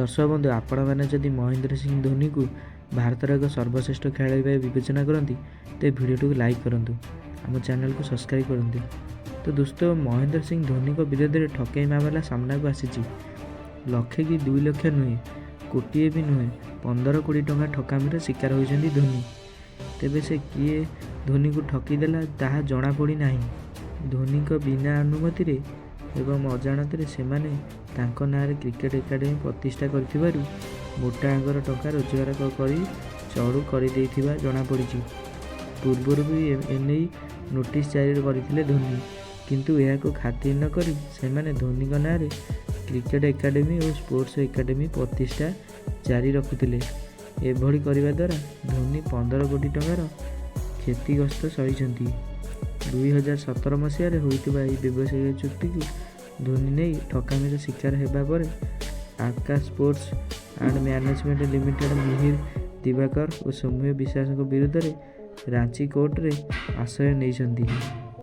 ଦର୍ଶକ ବନ୍ଧୁ, ଆପଣମାନେ ଯଦି ମହେନ୍ଦ୍ର ସିଂ ଧୋନିକୁ ଭାରତର ଏକ ସର୍ବଶ୍ରେଷ୍ଠ ଖେଳାଳି ଭାବେ ବିବେଚନା କରନ୍ତି, ତେବେ ଭିଡ଼ିଓଟିକୁ ଲାଇକ୍ କରନ୍ତୁ, ଆମ ଚ୍ୟାନେଲକୁ ସବସ୍କ୍ରାଇବ୍ କରନ୍ତୁ। ତ ଦୋସ୍ତ, ମହେନ୍ଦ୍ର ସିଂ ଧୋନିଙ୍କ ବିରୋଧରେ ଠକେଇ ମାମଲା ସାମ୍ନାକୁ ଆସିଛି। ଲକ୍ଷେ କି 2 ଲକ୍ଷ ନୁହେଁ, କୋଟିଏ ବି ନୁହେଁ, 15 କୋଟି ଟଙ୍କା ଠକାମିର ଶିକାର ହୋଇଛନ୍ତି ଧୋନି। ତେବେ ସେ କିଏ ଧୋନିକୁ ଠକିଦେଲା, ତାହା ଜଣାପଡ଼ିନାହିଁ। ଧୋନିଙ୍କ ବିନା ଅନୁମତିରେ ଏବଂ ଅଜାଣତରେ ସେମାନେ ତାଙ୍କ ନାଁରେ କ୍ରିକେଟ ଏକାଡେମୀ ପ୍ରତିଷ୍ଠା କରିଥିବାରୁ ମୋଟା ଅଙ୍କର ଟଙ୍କା ରୋଜଗାର କରି ଚଳୁ କରିଦେଇଥିବା ଜଣାପଡ଼ିଛି। ପୂର୍ବରୁ ବି ଏନେଇ ନୋଟିସ୍ ଜାରି କରିଥିଲେ ଧୋନି। କିନ୍ତୁ ଏହାକୁ ଖାତିର ନକରି ସେମାନେ ଧୋନିଙ୍କ ନାଁରେ କ୍ରିକେଟ ଏକାଡେମୀ ଓ ସ୍ପୋର୍ଟସ ଏକାଡେମୀ ପ୍ରତିଷ୍ଠା ଜାରି ରଖିଥିଲେ। ଏଭଳି କରିବା ଦ୍ୱାରା ଧୋନି 15 କୋଟି ଟଙ୍କାର କ୍ଷତିଗ୍ରସ୍ତ ସହିଛନ୍ତି। 2017 ମସିହାରେ ହୋଇଥିବା ଏହି ବ୍ୟବସାୟିକ ଚୁକ୍ତିକୁ ଧୋନି ନେଇ ଠକାମିର ଶିକାର ହେବା ପରେ Akash sports and management limited Mihir Diwakar ଓ ସୌମ୍ୟ ବିଶ୍ୱାସଙ୍କ ବିରୁଦ୍ଧରେ ରାଞ୍ଚି କୋର୍ଟରେ ଆଶ୍ରୟ ନେଇଛନ୍ତି।